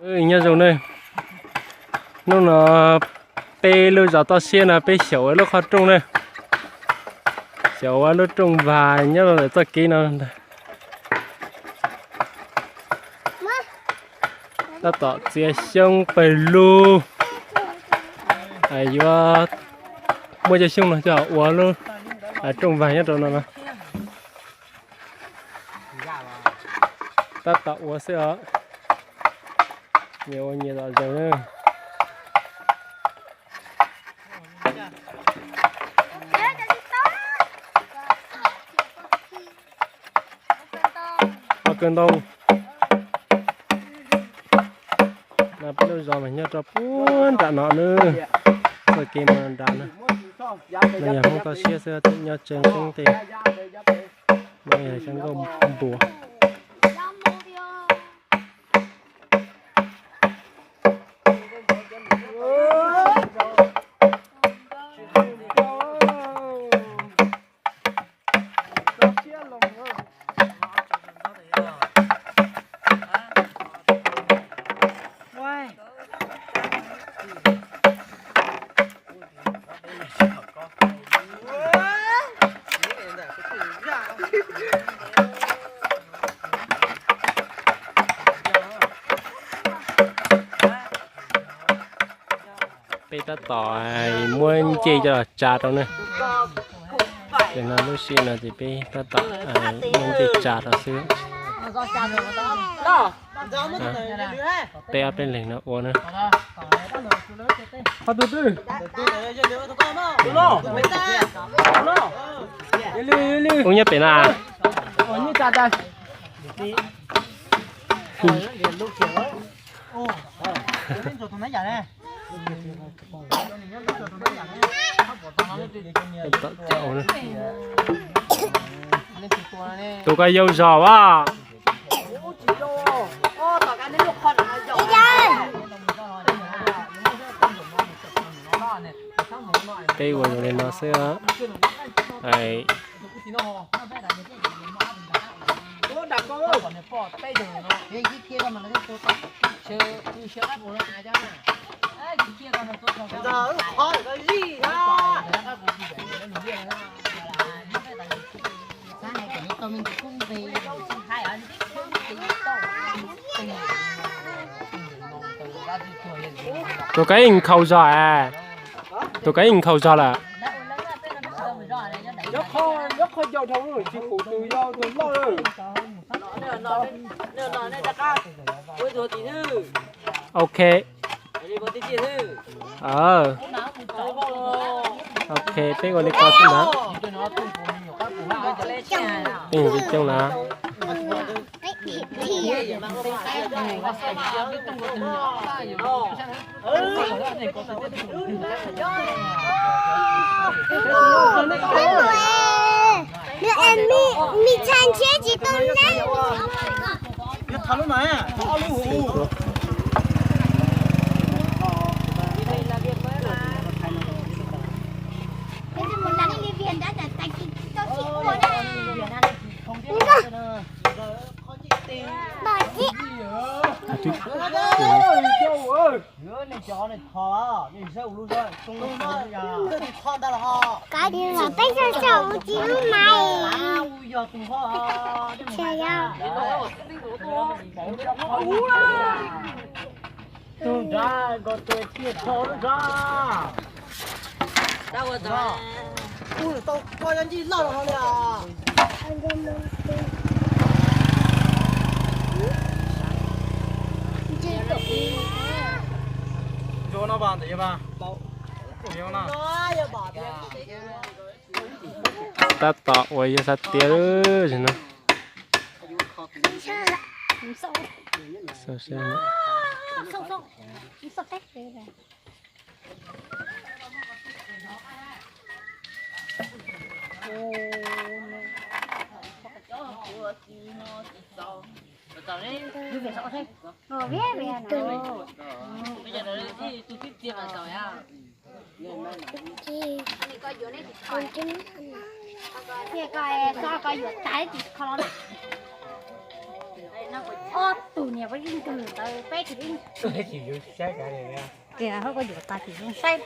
Nyob zoo na, hnub no peb lub zos Toj Siab no peb xyaum ua lub qhov rooj na, xyaum ua lub rooj vag nyob ntawm txoj kev no. Tab tom txiav xyoob pawg lug, yuav muab cov xyoob no coj ua lub rooj vag nyob rau no no. Tab tom ua xwb os, nyias ua nyias zom zaws na. Qhov kawg ntau no peb lub zos mas nyob rau puag nram no na, txoj kev mus nram no. No yog Hmoob Toj Siab xwb, nyob tsev tseeb tiag. No yog xyab nkauj npua. Peb tab tom muab ncej coj los tsa rau na. Ces no lub sij no ces peb tab tom muab ncej tsa rau xwb. Peb ob peb leeg no ua na. Ub nyob pem na. Tus ko yau zog as. Peb ua zoo li no xwb. Tus kab yeej nkhaus zog es. Tus kab yeej nkhaus zog lawm. Ok. Ok, peb ua li ko xwb ntag. Peb ua li coob na. Tab tom uas yuav xav tiav lawm no. Ob tug niam peb ib ntawd peb tsis ib tias hauj koj yuav tas tim zoo saib.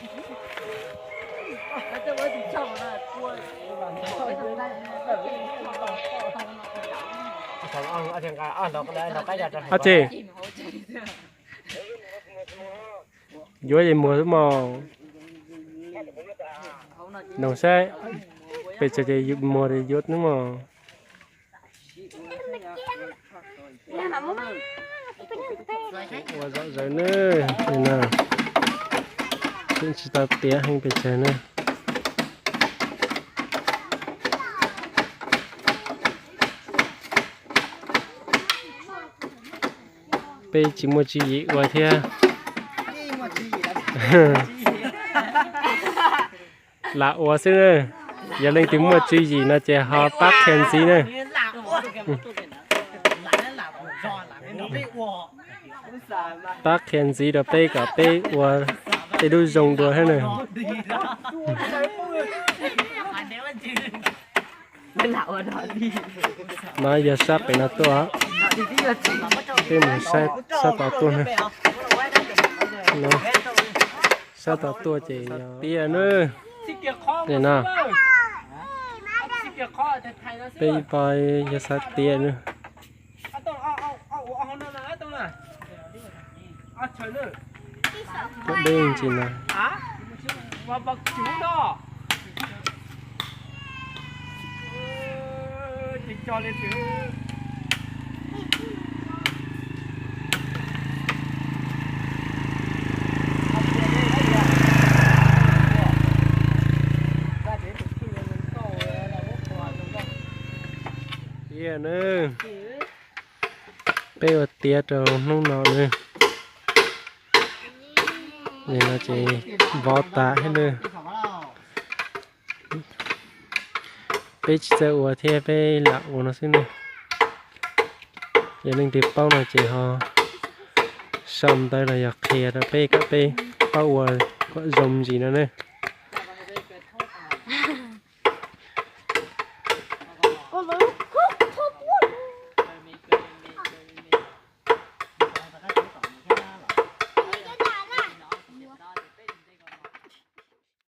Ab tsi, yuav ces muag xwb mog. Noog saib, pes tsawg ces muag ces yuav xwb mog. Ua zom zaws nawb, no tseem tsis tau tiav heev pes tsawg nawb. Peb tsis muaj tswv yim ua thiab. Lam ua xwb na. Yog leej twg muaj tswv yim no ces ho pab qhia ntxiv na. Pab qhia ntxiv rau peb kom peb ua tej lub zoo dua thiab na. No yog sab pem no tuaj, peb mus sab tom tuaj na. Sab tom tuaj ces yog tiav na. No, peb ib pab yog sab tiav na. Tuaj deb ntsis na. Tiav na, peb ua tiav rau hnub no na. No ces vov tas thiab na. Peb tsis txawj ua thiab peb lam ua no xwb ne. Yog leej twg paub no ces ho sau ntawv los yog qhia rau peb kom peb paub ua kom zoo ntsis no ne.